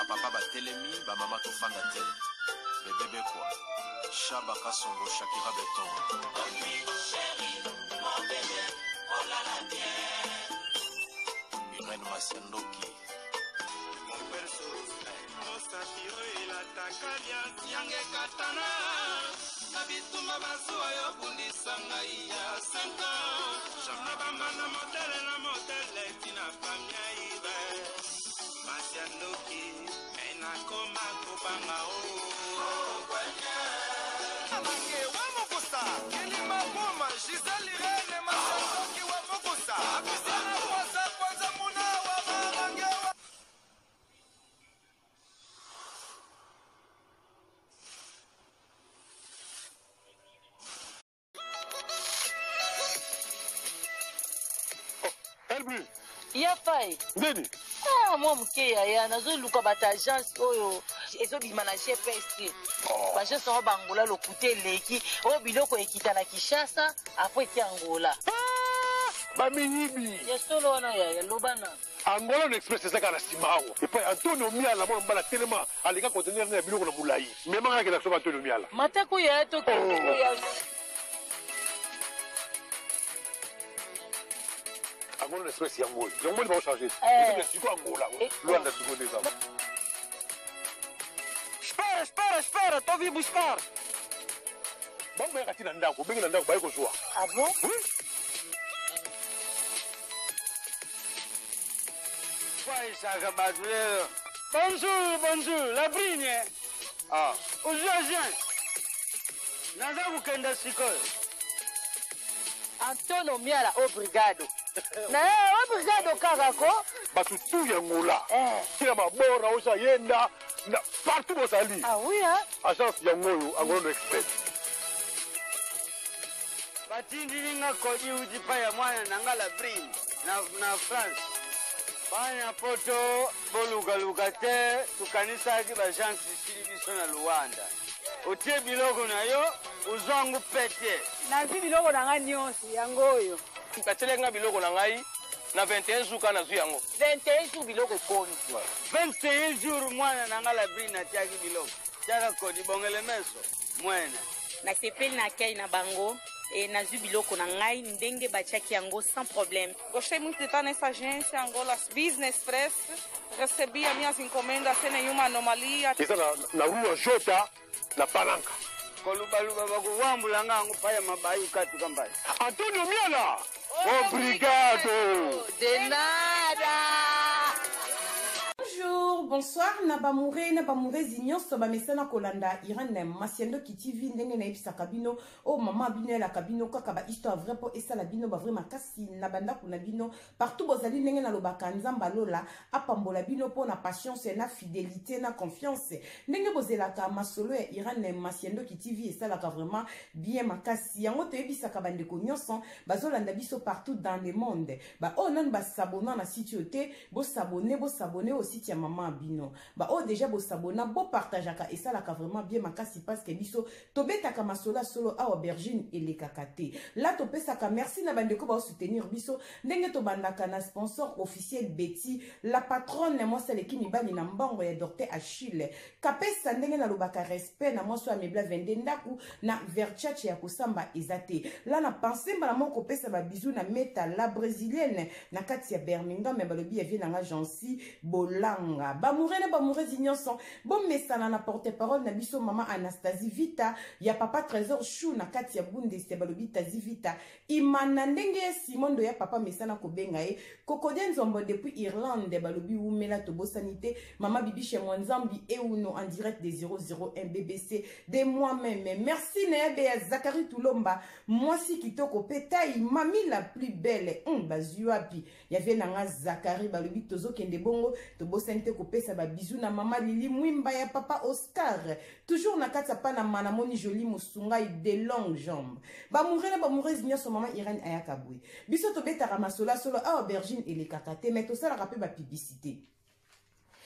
Bapapa batelemi, bamama tofanda te. Bebe Bekwa, Shaba Kasongo, Shakira Beton. Irène Masiandoki. Mosapi oyo elataka liasi yange katana na bitumba bazuwa yo bundisa ngai ya 5 ans na bamba na motele na motele tina famia ibe masi ya ndoki me nakoma kobanga o Mange wa mokusa kilima buma Gisèle Irene Masandoki wa mokusa Apisana kwanza kwanza muna wa malange wa Elbu. Ya fai. Nini? Ah, mwa moke yaya nazoluka bato agence oyo ezobima na gps te oh. baagence yango bangola lokuta eleki oyo biloko ekita na kinshasa apres eti angola ah, bamiyibi ya solo wana yaya loba na Angola no express eza kaka na sima awa epai Antonio Miala mwana mobali atelema aleka conteneur na ya biloko na molayi mema kaka kenda kosomba Antonio Miala matako ya to oh. ya Angola no express yango oyo yango moni bao changer eh. eza siko Angola eh. Luanda siko nde eza Espera, espera, espera, tô vim buscar. Bango bayaka ti na ndako, obengi na ndako baye kozwa. Ah bon? Oui. Kwaisaka bato lelo. Bonjour, bonjour, la brine. Ah, ozwi agent. Naza kokenda sikoyo. Antonio Miala obrigado. Na ye obrigado kaka ko. Bato tu ya Angola. Eh. Tina mabora oza yenda na partout bozali. Ah oui hein. Agence yango oyo Angola no Express. Batindili nga kodi uti pa ya mwana na nga la brine na, na France. Bana poto bolukaluka te, tokanisaki baagence esili biso na Luanda. Otie biloko na yo, ozwango pete. Nazwi biloko na ngai nyonso yango oyo. Batielaki nga biloko na ngai na 21 jours kaka nazwi yango. 21 jours biloko ekomi. 21 jours mwana na nga la brine atiaki biloko. Tiaka kodi bongele meso mwene. Nasepeli na accueil na bango et nazwi biloko na ngai ndenge batiaki yango sans problème. Gostei muito de estar nessa agência Angola Business Press. Recebi as minhas encomendas sem nenhuma anomalia. Eza na, na rua Jota na Palanca. Kolubaluba bakuwambula nga yango paya mabayu kati kambayi. Antonio Miala! Obrigado! De nada! Bonjour, bonsoir na bamoure na bamourezi nyonso bamesana kolanda Irene Masiandoki TV ndenge nayebisaka bino oyo oh, mama bino elaka bino kaka ba histoire vrai mpo esala bino ba vrai makasi na bandako na bino partout bozali ndenge nalobaka Nzambe alola apambola bino mpo na patience na fidelité na confiance ndenge bozelaka masolo ya Irene Masiandoki TV esalaka vraiment bien makasi yango toyebisaka bandeko nyonso bazolanda biso partout dans le monde baoyo nanu basabona na site oyo te bosabone bosabone oyo site ya mama bino baoyo deja bosabona bopartageaka esalaka vraiment bien makasi parceke biso tobetaka masolo ya solo awa aubergine elekaka te la topesaka merci na bandeko baosoutenir biso ndenge tobandaka na sponsor officiel betty la patronne mwasi aleki mibali na mbongo ya docteur achille Kapesa ndenge nalobaka respect na mwasi oyo amebla 22 ndaku na verchache ya kosamba eza te la na pense mbala moko kopesa ba bisous na meta la brésilienne na kati ya Birmingham ya balobi ya vie na nga Jancy Bolanga bamoure na bamourezi nyonso bomesana na porte parole na biso mama Anastasie Vita ya papa Trésor Chou na kati ya Bundes ya balobi Tazi Vita Imana ndenge ye Simon ya papa mesana kobenga ye Kokodie Nzombo depuis Irlande balobi wumela tobosani te mama Bibiche Mwanzambi Euno en direct de 001 BBC de moi-même merci na yabe ya Zachary Tulomba mwasi kitoko pe taille mami la plus belle bazwi wapi ya vie na nga Zachary balobi tozokende bongo tobosani te kopesa ba bisous na mama Lili Mwimba ya papa Oscar toujours na kati ya Panama namoni jolie Musungai de longue jambe bamoure na bamoureuses nyonso mama Irène ayaka boye biso tobetaka masolo ya solo awa aubergine elekaka te mais tosalaka mpe bapublicité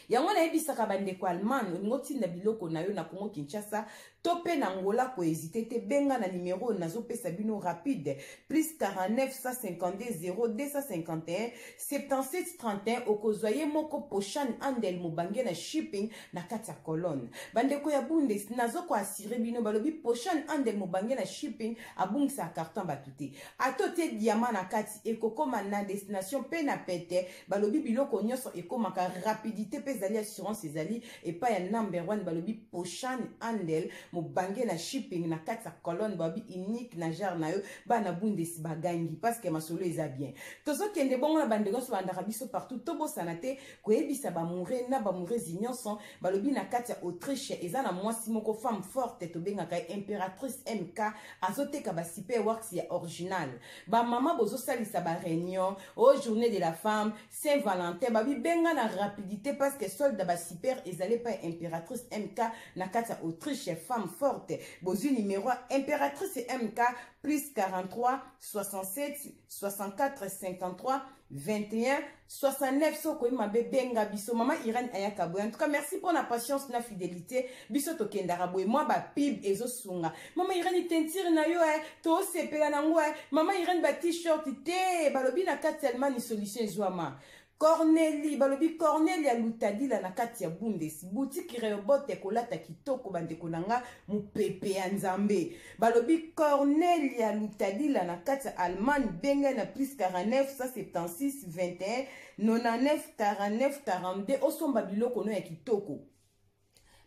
yango nayebisaka bandeko allemagne olingi otinda biloko na yo na congo kinshasa To mpe na Angola ko hésiter te, benga na numero oyo nazopesa bino rapide: plus 49 152 0 251 77 31. Okozwa ye moko Poshan Andel, mobange na shipping na kati ya Cologne. Bandeko ya Bundes, nazokoassurer bino, balobi Poshan Andel, mobange na shipping, abungisaka carton bato te. Ata otie diamant na kati, ekokóma na destination mpe na pete. Balobi biloko nyonso ekómaka, rapidité mpe ezali, assurance ezali epai ya number one. Balobi Poshan Andel, mobange na shipping na kati ya Cologne, balobi unique na genre na yo. Bana Bundes bagangi parce que masolo eza bien. Tozokende bongo na bandeko nyonso bandaka biso partout. Tobosana te koyebisa bamoureux na bamoureuses nyonso, balobi na kati ya Autriche eza na mwasi moko, femme forte, tobengaka ye Impératrice MK. Azoteka basuper wax ya original. Bamama bozosalisa baréunion o journée de la femme, Saint Valentin, babibenga na rapidité parce que solde basuper ezali epai Impératrice MK na kati ya Autriche, femme forte. Bozwi numéro Impératrice MK: plus 43 67 64 53 21 69. Soki okoyi mabe, benga biso. Mama Irene ayaka boye. En tout cas, merci mpona patience na fidélité. Biso tokendaka boye, mwa bapub ezosunga. Mama Irene, teinture na yo e, tosepela nango e. Mama Irene, ba t-shirt te. Balobi na kati ya Allemagne solution ezwama. Corneli, balobi Cornelia Lutadila na kati ya Bundes, boutique Rehoboth, kolata kitoko. Bandeko na nga, mopepe ya Nzambe. Balobi Cornelia Lutadila na kati ya Allemagne, benga na plus 49 176 21 99 49 42. Osomba biloko no ya kitoko.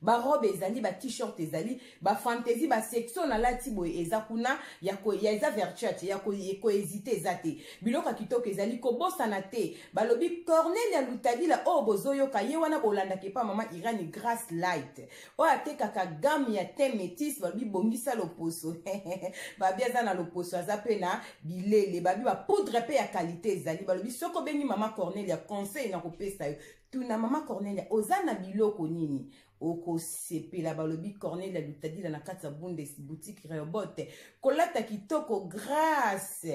Barobe ezali, ba t-shirt ezali, bafantaisie, basection nalati boye eza kuna ya, ya eza vertuate ya kohésiter eza te. Biloko ya kitoko ezali, kobosana te. Balobi Cornelia Lutadila oyo bozoyoka ye wana, bolandaka epa mama Irani Grace Light oyo atekaka gamme ya teint métis. Balobi bongisa loposo, babi aza na loposo, aza mpe na bilele. Babi bapoudre mpe ya qualité ezali. Balobi soki obengi mama Cornelia, conseil na kopesa yo, tuna mama Cornelia oza na biloko nini, okosepela. Balobi Cornelia Lutadila na kati ya Bundes, boutique Rehoboth, kolata kitoko. Grâce,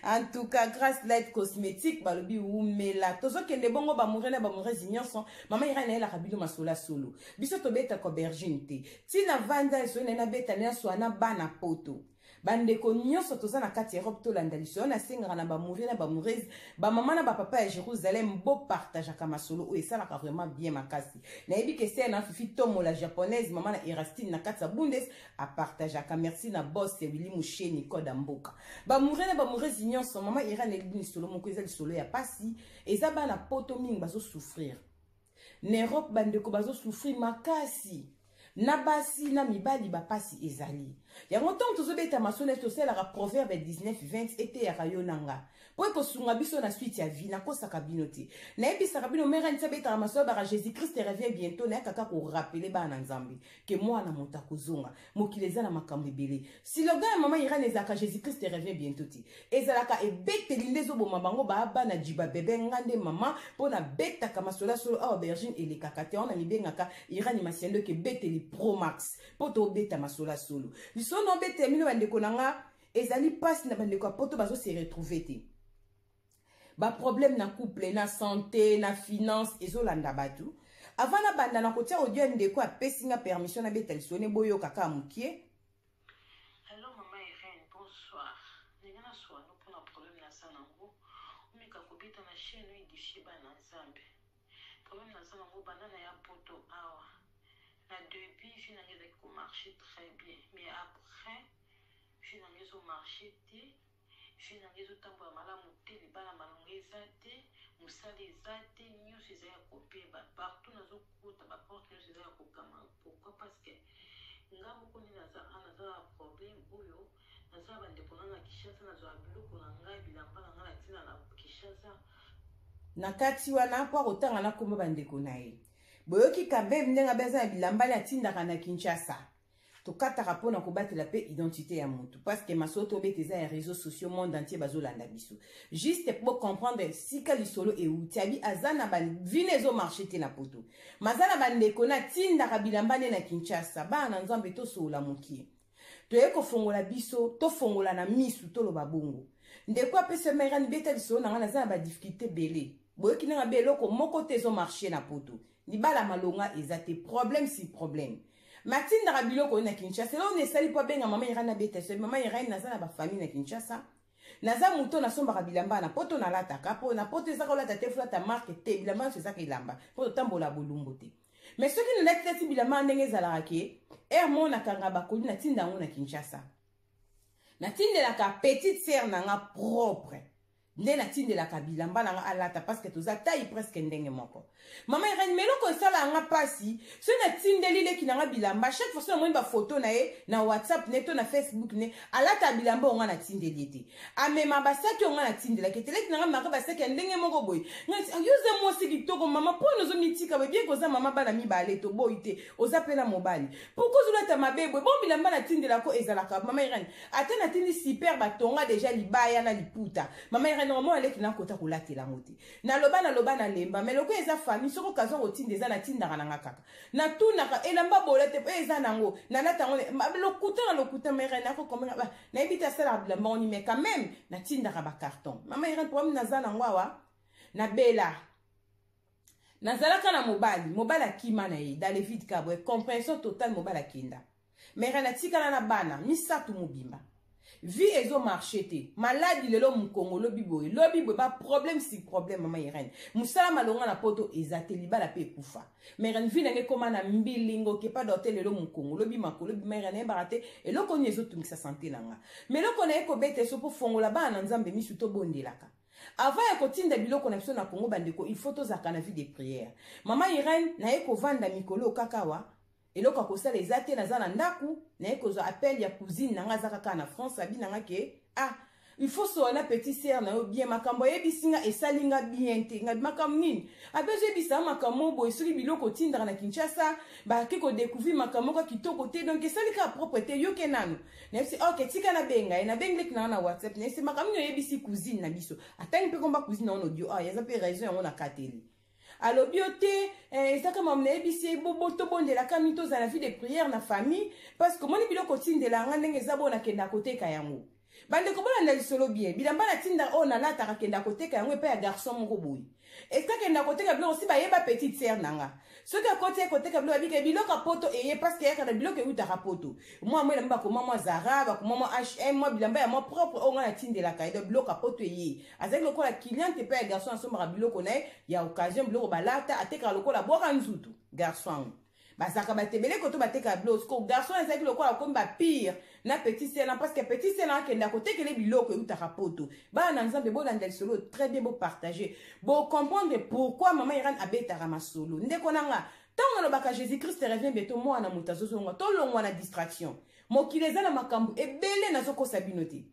en tout cas, Grâce Light Cosmétique, balobi wumela. Tozokende bongo, bamoureux na bamoureuses nyonso. Mama Irene ayelaka bino masolo ya solo. Biso tobetaka aubergine te. Ntina vanda esoyi na ye nabeta nyonso wana. Bana Poto, bandeko nyonso toza na kati ya Europe, tolanda lisolo. Nasengaka na bamoureux na bamoureuses, bamama na bapapa ya Jérusalem, bopartageaka masolo oyo, esalaka vraiment bien makasi. Nayebi ke ser na Fifi Tomola Japonaise, mama na Erastine na kati ya Bundes, apartageaka. Merci na boss Willi Musheni Koda Mboka. Bamoureux na bamoureuses nyonso, mama Iran eyebi lisolo moko, eza lisolo ya pasi. Eza bana Poto mingi bazosouffrir na Europe. Bandeko bazosouffrir makasi, na basi na mibali, bapasi ezali yango. Ntango tozobeta masolo, tosalaka Proverbe 19 20, eteyaka yo na nga mpo ekosunga biso na suite ya vie. Nakosaka bino te, nayebisaka bino mère Anisi abetaka masolo baka Jésus Christ revient bientôt. Nayakaka korappeler bana na Nzambe ke mwana moto akozonga. Mokili eza na makambo ebele. Slogan ya mama Irane ezalaka Jésus Christ revient bientôt te, ezalaka ebeteli nde ezoboma bango. Baa bana jiba bebe, nga nde mama mpo nabetaka masolo ya solo. Awa aubergine elekaka te, wana mibengaka Irani Masiando eke ebeteli promax mpo tobeta masolo ya solo. Lisolo na obetela bino, bandeko na nga, ezali mpasi na bandeko ya Poto bazose retrouver te. Baproblème na couple, na santé, na finance ezolanda bato. Avant nabanda na kotia audio ya ndeko apesi nga permission nabeta lisolo ne, boyoka kaka mokie. Allo mama Irene, bonsoir. Ndenge naswano mpona problème naza nango, omeka kobeta na chaîne oyo édifie bana Nzambe. Problème naza nango, banda na ya Poto awa, na début vie nanga ezalaki komarcher très bien, mais après vie nanga ezomarcher te, vie nanga ezotambola malamu te, libala malongo eza te, mosala eza te, nyonso eza ya kobeba. Partout nazokota, baporte nyonso eza ya kokama. Pourquoi? Parce que nga moko nde naza naza na problème oyo. Naza na bandeko na na Kinshasa, nazwaka biloko na ngai, bilamba na ngai na ntina na Kinshasa. Na kati wana mpo akotanga na komba bandeko na ye, boyoki kabebe ndenge abe aza na bilamba ne atindaka na Kinshasa. Tokataka mpona kobatela mpe identité ya motu, parce que masolo tobeta eza ya réseaux sociaux, monde entier bazolanda biso. Juste po comprendre sika lisolo euti, abi aza na bavine ezomarcher te na Poto, maza na bandeko na atindaka bilamba nde na Kinshasa. Bana na Nzambe, tosolola mokie, toye kofongola biso, tofongola na misu, toloba bongo. Ndeko apesi merani beta lisolo na ngai, naza na badifficulté ebele. Boyoki nanga be eloko moko te ezomarcher na Poto, libala malonga eza te, problème si problème. Mais atindaka biloko oyo na Kinshasa. Eloko nini esali mpo abenga mama Irene abeta so mama Irene, naza na bafamille na Kinshasa, naza moto nasombaka bilamba na poto, nalataka mpo na poto ezaka olata te, fulata marque te, bilamba nyonso ezaka elamba mpo totambola bolumbu te. Mais soki nalati tati bilamba ndenge ezalaka ke aire moko nakanga bakoli, natinda yango na Kinshasa, natindelaka petite sœur na nga propre nde natindelaka bilamba na nga alata, parce que toza taille presque ndenge moko. Mama Irene, mais eloko esala nga mpasi, soki natindeli leki na nga bilamba, chaque fois soki namoni bafoto na ye na WhatsApp ne to na Facebook ne, alata bilamba oyo nga natindeli ye te, amema basaki oyo nga natindelaki ete leki na nga maka basaki ya ndenge moko boye. Yo oza mwasi kitoko mama, mpo na ozomitika boye, bien koza mama bana mibale, toboyi te, oza mpe na mobali, pourquoi ozolata mabe boye? Bon, bilamba natindelako ezalaka, mama Irene, ata natindi super batonga deja libaya na liputa, mama Irene, omona leki na kota kolatela yango te. Naloba, naloba, nalemba, mais lokola eza famille, soki occasion kotinda eza, natindaka na nga kaka, natunaka elamba bola te oyo eza nango, nalata yango. Lokuta na lokuta, mama Irene, nakokomba, nayebi te asalaka bilamba oni, mais quand même natindaka bacarton. Mama Irene, problème naza nango awa, nabela, nazalaka na mobali, mobali akima na ye dans le vide kabwe, compréhension totale, mobali akenda, mais natikala na bana misato mobimba, vie ezomarche te, maladi lelo mokongo, lobi boye, lobi boye, baproblème si problème. Mama Irene, mosala malonga na poto eza te, libala mpe ekufa. Ma Irene, vie nange ekóma na mbilingo, kepa dote, lelo mokongo, lobi makolo, lobi. Ma Irene, nayebaka te eloko nini ezotungisa santé na nga, mais eloko naye kobeta eso mpo fongola bana na Nzambe misu, tobondelaka avant ya kotinda biloko na biso na Kongo. Bandeko, il faut tozalaka na vie de prière. Mama Irene, naye kovanda mikolo kaka awa, eloko ya kosala eza te, naza na ndako, naye kozwa appel ya cousine na nga, aza kaka na France. Abi na nga ke ah, il faut sola na petit sœur na yo bien. Makambo ayebisi nga esali nga bien te. Nga makambo nini? Abe ozoyebisa makambo boye, soki biloko otindaka na Kinshasa, bake kodécouvrir makambo moko kitoko te, donc esali kaka propre te. Yoke nanu, nayebisi ok, tika nabenga ye. Nabengi leki na nga na WhatsApp, nayebisi makambo nini oyebisi cousine na biso. Atangi mpe komba cousine na ngo na audio. Ah, eza mpe raison yango na kateli. Alobi yo te, ezaka mamu nayebisi ye, tobondelaka mi, tozala na vie de prière na famille, parce que omoni biloko otindela nga ndenge eza boyo, nakenda koteka yango. Bandeko, bolanda lisolo bien. Bilamba natinda oyo nalataka, kenda koteka yango epai ya garçon moko boye. Esika koteka biloko, si bayeba petite sœur na nga, soki akoti ye koteka biloko, abike biloko ya poto eye, parce que eyaka na biloko eutaka poto, mwa mwa elamba bakoma mwa Zara, bakoma mwa H&M, mwa bilamba ya mwa propre oyo nga natindelaka ye. Donc biloko ya poto eye, azalaki lokola cliente epai ya garçon, asombaka biloko na ye ya occasion, biloko balata, atekaka lokola bwaka nzutu. Garçon yango bazalaka bato ebele koto batekaka biloko. Siko garçon ezalaki lokola akomi bapire na petit sœur na, parce que petit sœur na akenda kotekele biloko eutaka poto. Bana na Nzambe, bolanda lisolo très bien, bopartage, bocomprendre pourquoi mama Irane abetaka masolo. Ndeko na nga, ntango nalobaka Jésus Christ revient bientôt, mwana moto azozonga, tolongwa na distraction. Mokili eza na makambo ebele, nazokosa bino te.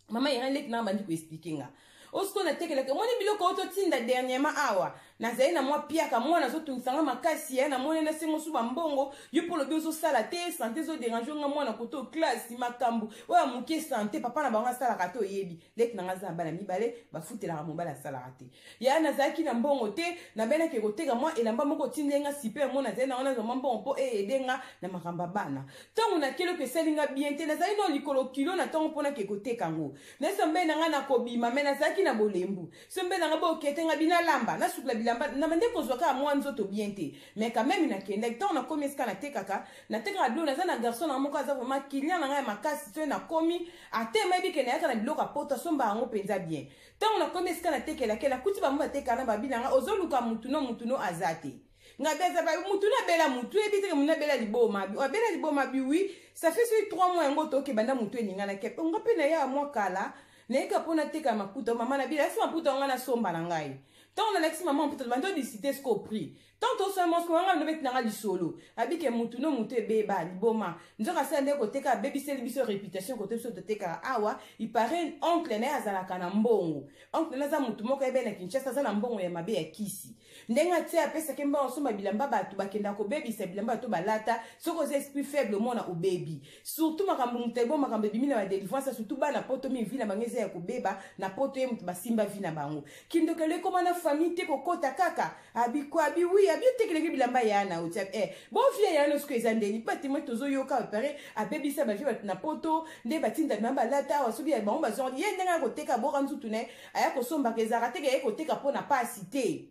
Mama Irene, leki nanga bandi koexpliquer nga osiko natekelaki, omoni biloko oyo totinda dernièrement awa, nazali na mwa piaka, mwana azotungisa nga makasi ya namoni nasengo su bambongo. Yo mpo lobi ozosala te, santé ezoderange nga, mwana koto classe, makambo oyo ya moke, santé papa na bango asalaka te. Oyebi leki na nga aza na bana mibale bafutelaka, mobali asalaka te. Ya nazalaki na mbongo te, nabenaki koteka mwa elamba moko otindeli nga super mo, nazali nango, nazwa mwa mbongo mpo eyede nga na makambo ya bana. Ntango nakeli oko esali nga bien te, nazali na likolo kilo na ntango mpo nake koteka yango. Nayeso mbe na nga nakobima, mais nazalaki na bolembu. So mbe na nga bookete nga binalamba, nasukula bilamba na bande kozwa kaka mwa nzoto bien te, mais quand même nakendaki. Ntango nakomi esika natekaka, natekaka biloko, naza na garçon na moko aza vraiment client na ngai ya makasi. So nakomi, atema yebi ke nayaka na biloko ya poto, asomba yango mpenza bien. Ntango nakomi esika natekelaki, nakuti bango batekaka na babi na nga ozoluka mutu no, mutu no aza te. Nga be aza mutu no abela, mutu yebi teke mutu abela liboma bi, abela liboma bi. Oui, ça fait soki 3 mois yango toke banda mutu eninganaki nga mpe na ya mwa kala, nayeka mpo nateka maputa. Mama na bila asi maputa nga nasomba na ngai. Ntango nalakisi mama maputa, bandi odiscute siko prix. Ntango tosala mosiko wanga, ndobeti nanga lisolo, abike mutu no mutu ebeba liboma, nzoka asala nde koteka, abebiseli biso réputation kote biso totekaka awa. Il paraît oncle na ye azalaka na mbongo, oncle na aza mutu moko ayebe na Kinshasa, aza na mbongo ya mabe ya kisi. Ndenge atie apesaki mbongo asomba bilamba, bato bakenda kobebisa bilamba bato balata. Soki oza esprit faible, omona obebi, surtout makambo moto ebo makambo ebimi na badélivrance, surtout bana poto mingi, vie na bango eza ya kobeba na poto. Ye moto basimba vie na bango, kindokelo ekóma na famille te, kokota kaka abiko abi wi abi otekeleki bilamba ya na otia bon vie ya no soki eza ndeni batemo tozoyoka pare abebisa bavie bato na poto nde batinda bilamba balata awa. Soki bango bazwa ye ndenge ya koteka boka nzutu na ye, aya kosombaka, ezalaka teke ye koteka mpo na pasi te.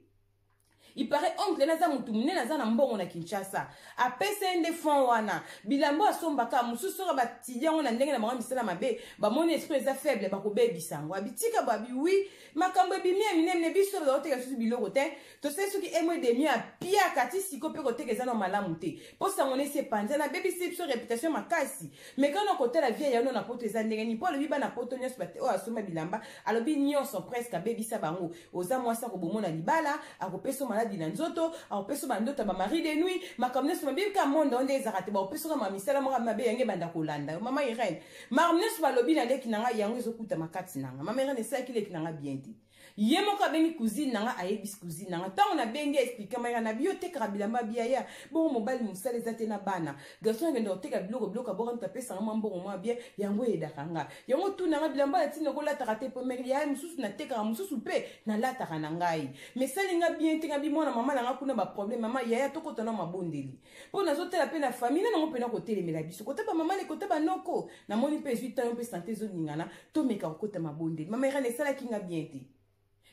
Il paraît oncle na aza mutu munene, aza na mbongo na Kinshasa, apesa ye nde fond wana. Bilamba asombaka mosusu, soki batidi yango na ndenge na bango misala mabe, bamoni esprit eza faible, bakobebisa yango. Abitika bo abi wi makambo ebimi ya minene, biso bazakoteka susu biloko te. Tosali soki emo edemi apiaka ti siko mpe koteka eza na malamu te, mpo sango na esi epanza, nabebisi biso réputation makasi. Me kana kotala vie ya na poto eza ndenge nini, mpo alobi bana poto nyonso oyo asomba bilamba, alobi nyonso presque abebisa bango. Oza mwasi, akobomona libala, akopesa maladi na nzoto, akopesa bandoto ya bamari de nuit, makambo nyonso mabe. Ka monde oyo nde ezalaka te, bakopesa kama misala moko mabe, yango ebanda kolanda yo. Mama Irene, makambo nyonso balobi na leki na ngai, yango ezokutama kati na nga. Mama Irene, esalaki leki na nga bien te. Ye moko abengi cousine na nga, ayebisi cousine na nga. Ntango nabengi, expliquer maka na biyo, otekaka bilamba biaya bongo, mobali mosala eza te, na bana garçon akende koteka biloko, biloko aboka, moto apesanga mwa mbongo mwa bien, yango eyedaka nga. Yango tuna nga bilamba na ntina kolataka te, po mere ya mosusu natekaka, mosusu mpe nalataka na ngai. Mais esali nga bien te. Nga bi mwana mama na nga kuna baproblème. Mama yaya, tokota na mabondeli, mpo nazotala mpe na famille nango mpena kotelemela biso, kota bamama le, kota banoko, namoni mpe ezwi ntango mpe santé ezoningana. Tomeka kokota mabondeli. Mama Irene, esalaki nga bien te.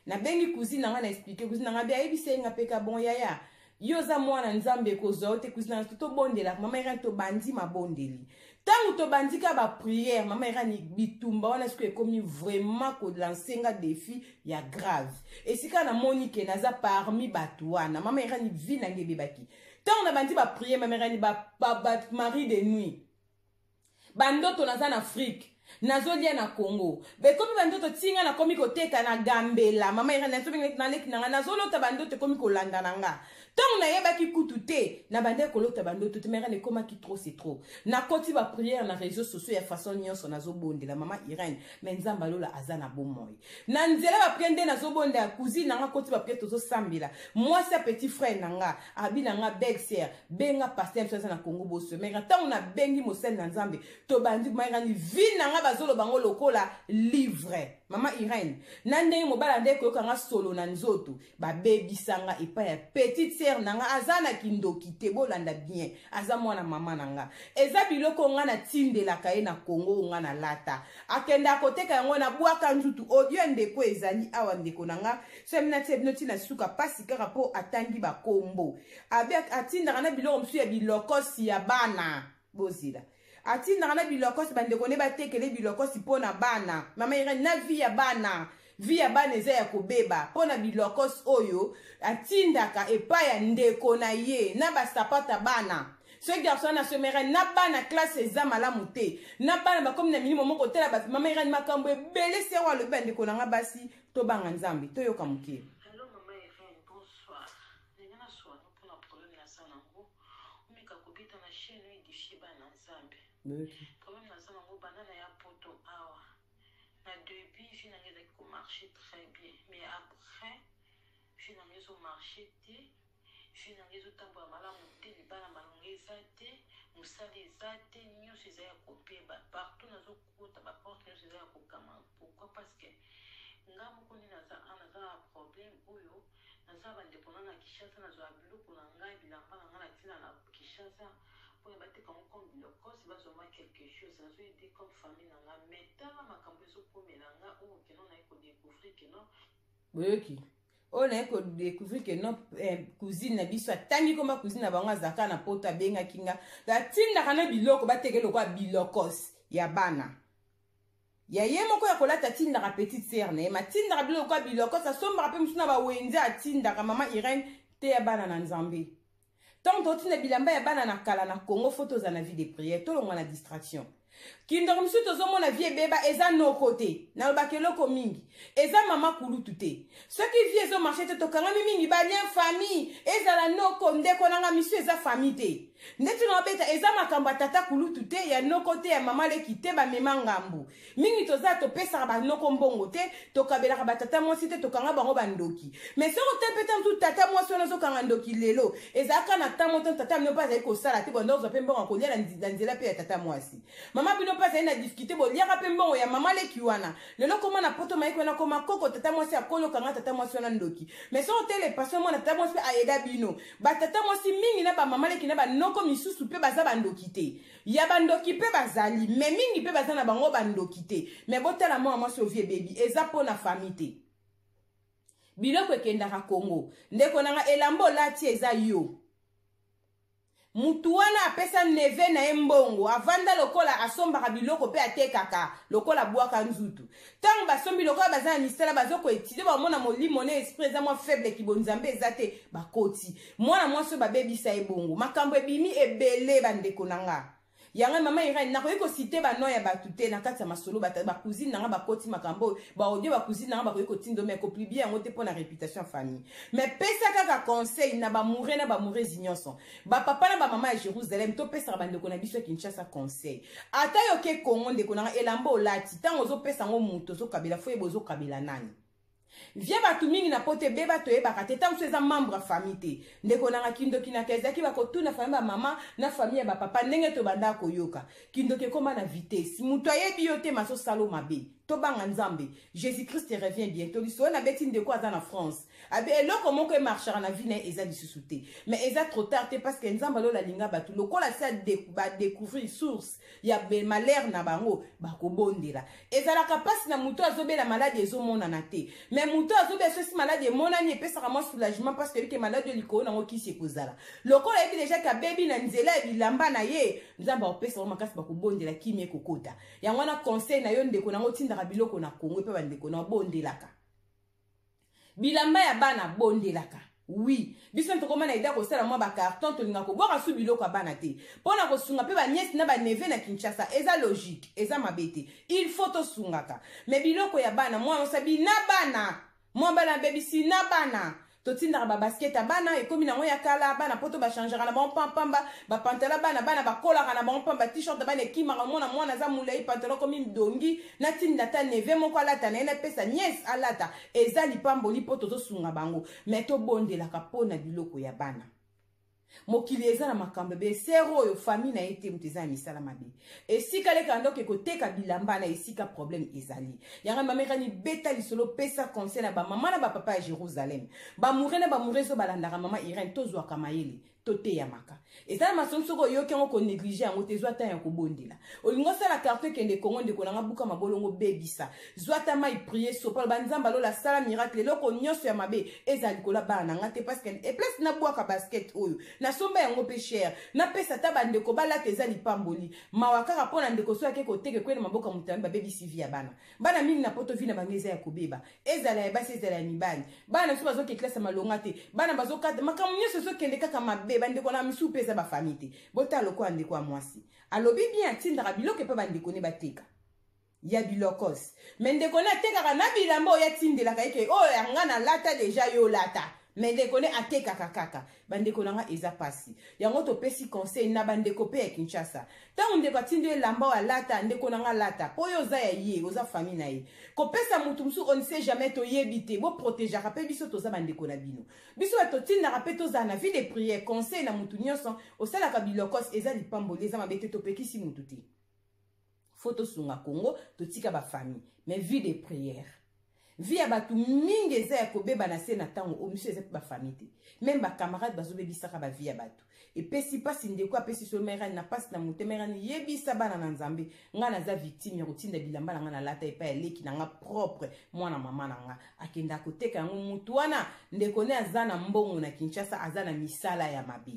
Nabengi cousine na nga, na expliquer cousine na nga, bi ayebisa ye nga mpe ka bon. Yaya, yo oza mwana Nzambe, ekozwa yo te. Cousine na nga, tobondelaka. Mama Irene, tobandi mabondeli. Ntango tobandi ka baprière, mama Irene, bitumba wana sikoyo ekomi vraiment kolancer nga défi ya grave. Esika namoni ke naza parmi bato wana, mama Irene, vie na ngai ebebaki. Ntango nabandi baprière, mama Irene, bamari de nuit, bandoto naza na Afrique, nazolia na Congo, ekomi bandoto ntinga nakomi koteka na Gambela. Mama Irene, naleki na ngai, nazolota bandoto, ekomi kolanda na nga. Ntango nayebaki kutu te, nabandaki kolota bandoto te. Irene, ekomaki trop c'est trop. Nakoti baprière na réseaux sociaux ya façon nyonso, nazobondela, mama Irene, mais Nzambe alola aza na bomoi. Na nzela baprière nde nazobondela, cousine na nga koti baprière, tozosambela. Mwasi ya petit frère na nga abi na nga: "Belle sœur, benga pasteur biso aza na Congo boso." Mais ntango nabengi mosali na Nzambe, tobandi mairani vie na nga, bazoloba ngo lokola livre. Mama Irene, na ndenge mobala nde koyoka nga solo na nzoto, babebisanga epai ya petite sœur na nga. Aza na kindoki te, bolanda bien, aza mwana mama na nga. Eza biloko nga natindelaka ye na Kongo, nga nalata, akendaka koteka yango. Nabwaka nzutu audio ya ndeko ezali awa. Ndeko na nga, so mina tie bino ntina suka pasi kaka mpo atangi bakombo. Atindaka na biloko mosusu ya bilokosi ya bana. Bozela, atindaka na bilokosi, bandeko nde batekele bilokosi mpo na bana. Mama Irene, na vie ya bana, vie ya bana eza ya kobeba mpo na bilokosi oyo atindaka epai ya ndeko na ye, na basapata bana. Soki garçon na somere na bana, classe eza malamu te, na bana bakomi na milimo moko. Tala, mama Irene, makambo ebele se oyo alobi. Bandeko na nga basi, tobanga Nzambe, toyoka moke. Allo mama Irene, bonsoir. Ndenge naswano mpona problème naza nango, omeka kobeta na chaîne oyo édifie bana Nzambe. Problème naza nango, banda na ya poto awa, na début vie na ngai ezalaki komarcher très bien, mais après vie na ngai ezomarcher te, vie na ngai ezotambola malamu te, libala malongo eza te, mosala eza te, nyonso eza ya kobeba. Partout nazokota, baporte nyonso eza ya kokama. Pourquoi? Parce que nga moko nde naza a naza na problème oyo. Naza bandeko na na Kinshasa, nazwaka biloko na ngai, bilamba na ngai na ntina na Kinshasa mpona bateka yango comme bilokosi, bazwa mwa quelque chose, nazoaider comme famille na nga. Mais tala makambo ezokomela nga oyo keno naye kodécouvrir keno Boyoki oyo naye kodécouvrir ke no cousine na biso atangi komba cousine na bango azalaka na poto, abengaki nga, atindaka na biloko bateke lokola bilokos ya bana ya ye moko ya kolata. Atindaka petite sœur na ye, matindaka biloko lokola bilokos, asombaka mpe mosusu na bawenze, atindaka. Mama Irene, te ya bana na Nzambe, ntango totinda bilamba ya bana na kala na Congo, faut tozala na vie de prière, tolongwa na distraction. Kindoko mosusu tozomona vie ebeba, eza noko te, nalobaka eloko mingi, eza mama kulutu te. Soki vie ezomarcher te, tokangami mingi balien famille, ezala noko, ndeko nanga misu, eza famille te. Ndeti na obeta, eza makambo ya tata kulutu te, ya noko te, ya mama leki te. Bamema ngambu mingi, toza topesaka banoko mbongo te, tokabelaka batata mwasi te, tokanga bango bandoki. Mais soki ote mpe ta mosusu tata mwasi wana ozokanga ndoki lelo, ezalaka na ntango te tata bino mpe azali kosala te, bonda ozwa mpe mbongo ya kolia na nzela mpe ya tata mwasi. Mama bino mpe azali na difficulté, boliaka mpe mbongo ya mama leki wana. Lelo koma na poto, mayeki wana koma koko tata mwasi akoli, okanga tata mwasi wana ndoki. Mais soki otele passion, mwana tata mwasi mpe ayeda bino. Batata mwasi mingi na bamama leki na banoko misusu mpe baza bandoki te, ya bandoki mpe bazali, mais mingi mpe baza na bango bandoki te. Mais botala mwana mwasi, ovie ebebi, eza mpo na famille te. Biloko ekendaka Congo. Ndeko na nga elamba olati eza yo. Mutu wana apesa neve na ye mbongo, avanda lokola asombaka biloko mpe atekaka lokola bwaka nzutu. Ntango basombi lokola baza na misala bazo ko etudier, bamona molimo na esprit eza mwa faible, kibonzambe eza te, bakoti. Mwana mwasi oyo babebisa ye bongo. Makambo ebimi ebele bandeko na nga. Yango mama Irène, nakoki ko citer ba nom ya batu te na kati ya masolo, ba, ba cousine na nga bakoti makambo oyo, ba audio ba cousine na nga bakoki kotinda mais ko publier yango te pona réputation ya famille. Mais pesa kaka conseil na ba moure na ba mourezi nyonso. Ba papa na ba mama ya Jérusalem, topesaka ba ndeko na biso ya Kinshasa conseil. Ata yo ke Congo ndeko na nga elamba olati, tango ozopesa yango moto ozokabela, fo yeba ozokabela nani. Vie batu mingi na poto ebeba toyebaka te ntango mosusu eza membre ya famille te ndeko nanga kindoki na ezalaki bakotuna famille ba mama na famille ya ba papa ndenge tobandaka koyoka kindoki ekoma na vitesse moto ayebi yo te maso salo mabe tobanga nzambe jésus christ revient bientôt lisolo nabeti ndeko aza na france abe eloko moko emarchaka na vie na ye eza lisusu te mais eza trop tard te parce que nzambe alola alinga bato lokola si badécouvrir source ya malheur na bango bakobondela Ezalaka pasi na mutu azobela maladi ezomonana te. Mais mutu azobela soki maladi emonani epesaka mwa soulagement parce que ke maladi oyo likolo nango kisi ekozala. Lokola ayebi deja ke abebi na nzela ya bilamba na ye, Nzambe akopesa bango makasi bakobondela kimia ekokota. Yango wana conseil na yo ndeko nango otindaka biloko na Congo epa bandeko na obondelaka. Bilamba ya bana bondelaka. Oui, biso tokoma na idea kosala mwa ba carton tolinga kobwaka su biloko ya bana te mpo na kosunga mpe baniese na baneve na Kinshasa. Eza logique, eza mabe te, il faut tosungaka. Me biloko ya bana mwana osabi na bana mwa bana bebisi na bana totindaka babasket ya bana ekomi nango ya kala bana poto bachangeaka na bango pampamba bapantala bana bana bakolaka na bango pamba t-shirt bana ekimaka mwana mwana aza molai pantalon komi mdongi natinda ata neve moko alata na ye napesa niese alata eza lipamboli mpo tozosunga bango me tobondelaka mpo na biloko ya bana mokili eza na makambo ebe sere oyo famille na ye te moto eza na misala mabe esika leka ndoki koteka bilamba na esika problème ezali yanga mamekani beta lisolo pesa conseil na bamama na bapapa ya jérusalem bamoure na bamoure ezo balandaka mama irene tozwaka mayele toteyamaka eza na masolo soki oyoki yango konéglige yango te zwa temps ya kobondela olingi osala karton ekende kongo ndeko na nga buka mabolongo bebisa zwa ata mai prie sopa loba nzambe alola sala miracle eloko nyonso ya mabe ezala likolo ya bana na nga te parce que e place nabwaka basket oyo nasomba yango mpe cher napesa ata bandeko balata eza lipamboli mawa kaka mpo na ndeko soki ake koteka ekwei na maboko ya moto ya babebisi vi ya bana bana mingi na poto vi na bango eza ya kobeba ezala ya basi ezala ya mibali bana biso bazokende klase ya malonga te bana bazokata makambo nyonso ezokende kaka mabe bandeko na misusu mpe eza bafamille te botala lokola ndeko ya mwasi alobi bien atindaka biloko epa bandeko ne bateka ya bilokos me ndeko ne atekaka na bilamba oyo atindelaka ye ke oyo ya nga nalata deja yo olata me ndeko ne atekaka kaka bandeko na nga eza pasi yango topesi conseil na bandeko mpe ya kinshasa ntango ndeko atindi yo elamba oyo alata ndeko na nga alata mpo oyo oza ya ye oza famille na ye kopesa motu mosusu on ne sait jamais toyebi te boprotegeaka mpe biso toza bandeko na bino biso bato totindaka mpe tozala na vie de prière conseil na motu nyonso osalaka bilokos eza lipamboli eza mabe te topekisi motu te fo tosunga congo totika bafamille mais vie de prière vie ya bato mingi eza ya kobeba na se na ntango oyo miso eza mpe bafamille te meme bacamarade bazobebisaka bavie ya bato epesi mpasi ndeko apesi so merani na mpasi na motema merani yebisa bana na nzambe ngai naza victime ya kotinda bilamba na ngai nalata epai ya leki na ngai propre mwana mama na ngai akendaka koteka yango motu wana ndeko ne aza na mbongo na kinshasa aza na misala ya mabe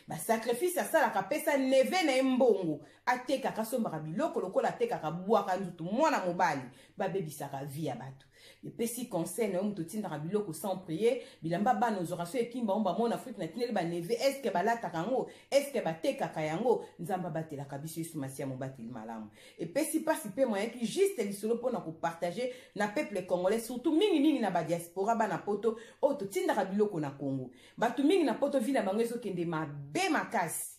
basacrifice asalaka apesa neve na ye mbongo atekaka asombaka biloko lokola atekaka bwaka nzutu mwana mobali babebisaka vie ya bato epesi conseil na yo moto otindaka biloko sans prier bilamba bana ozwaka so ekimba ngo bamona afrike natindeli baneve estce balataka yango estce batekaka yango nzambe abatelaka biso yesu masiya mobateli malamu epesi mpasi mpe moyaki juste lisolo mpo na kopartage na peuple congolais surtout mingimingi na badiaspora bana poto oyo totindaka biloko na congo bato mingi na poto vi na bango ezokende mabe makasi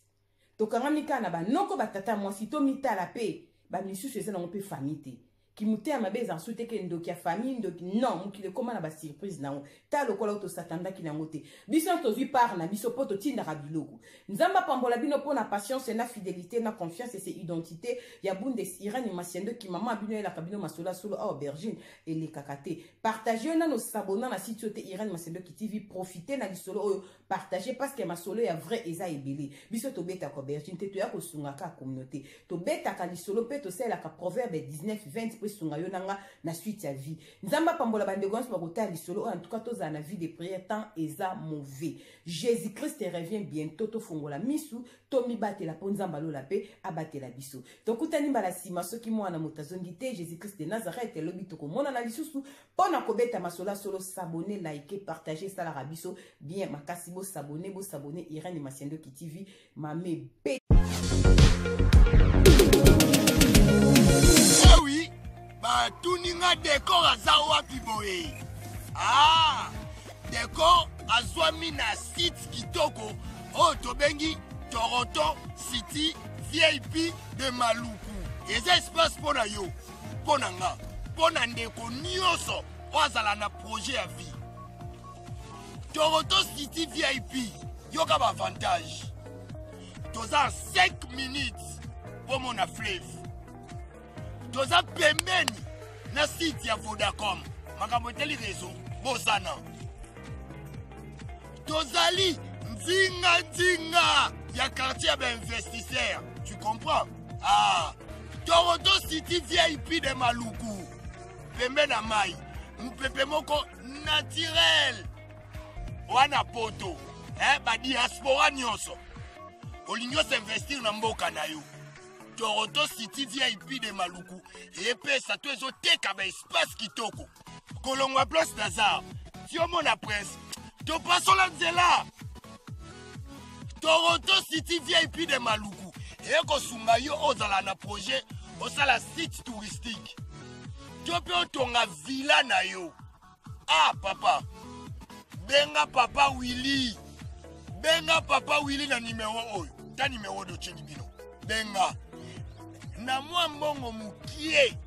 tokangami kaka na banoko batata mwasi tomitala mpe bamisusu eza nango mpe famille te kimotema mabe ezala su te ke ndoki ya famille ndoki non mokili ekóma na basurprise nango ta lokola oyo tosatandaki nango te biso nyonso tozwi part na biso mpo totindaka biloko nzambe apambola bino mpo na patience na fidélité na confiance ese identité ya bundes irani masiandoki mama bino elaka bino masolo ya solo awa aubergine elekaka te partage yo nano sabona na site oyo te irene masendoki tv profite na lisolo oyo partage parce que masolo ya vrai eza ebele biso tobetaka aubergine te toya kosunga kaka communauté tobetaka lisolo mpe tosalelaka proverbe 19 20. mpo esunga yo na nga na suite ya vie. Nzambe apambola bandeko nyonso bakotala lisolo oyo. En tout cas, tozala na vie de prière, temps eza mauvais. Jésus Christ revient bientôt. Tofongola misu, tomibatela, mpo Nzambe alola mpe abatela biso. Tokutani mbala nsima soki mwana moto azongi te, Jésus Christ de Nazareth. Elobi tokomonana lisusu mpo na kobeta masolo ya solo. S'abonner, like, partage, esalaka biso bien makasi. Bosabone, bosabone. Irene Masiandoki TV, mame be. Oui, batuni nga Decor aza wapi boye? Ah, Decor azwami na site kitoko oyo tobengi Toronto City VIP de Maluku. Eza espace mpo na yo, mpo na nga, mpo na ndeko nyonso oyo azala na projet ya vie. Toronto City VIP, yoka baavantage. Toza 5 minutes mpo mona fleuve, toza pembeni na site ya Vodacom, makambo eteli réseau bosana. Tozali nzinga nzinga ya quartier ya bainvestisseur, tu comprends? Ah, Toronto City VIP de Maluku, pembe na mai, mopepe moko naturel wana. Poto, eh, badiaspora nyonso olingi osinvestir na mboka na yo, Toronto City VIP de Maluku epesa to ezoteka baespace kitoko. Kolongwa Place Nazar ti omona Prince, topasola nzela. Toronto City VIP de Maluku ekosunga yo ozala na projet, osala site touristique to mpe otonga villa na yo. Ah papa, benga papa Willi, benga papa Willi na nimero oyo, ta nimero dotyeli bino. Benga na mwa mbongo mokie,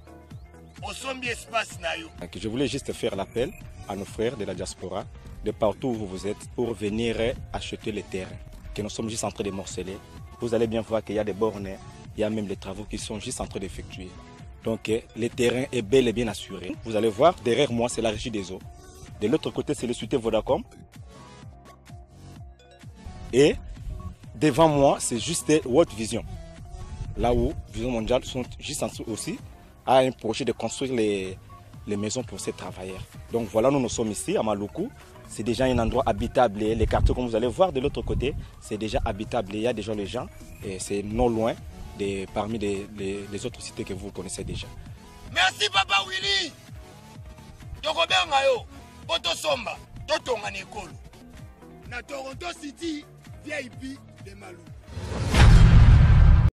osombi espace na yo. Je voulais juste faire l'appel à nos frères de la diaspora, de partout où vous êtes, pour venir acheter les terrains que nous sommes juste en train de morceler. Vous allez bien voir qu'il y a des bornes, il y a même les travaux qui sont juste en train d'effectuer. Donc le terrain est bel et bien assuré. Vous allez voir, derrière moi, c'est la régie des eaux. De l'autre côté, c'est le cité Vodacom. Et devant moi, c'est juste World Vision. Là où Vision Mondiale sont juste en dessous aussi, a un projet de construire les maisons pour ces travailleurs. Donc voilà, nous nous sommes ici à Maluku. C'est déjà un endroit habitable. Les quartiers, comme vous allez voir de l'autre côté, c'est déjà habitable. Il y a déjà les gens et c'est non loin de, parmi les autres cités que vous connaissez déjà. Merci papa Willi, tokobenga yo mpo tosomba, totonga na ekolo na Toronto City VIP de Maluku.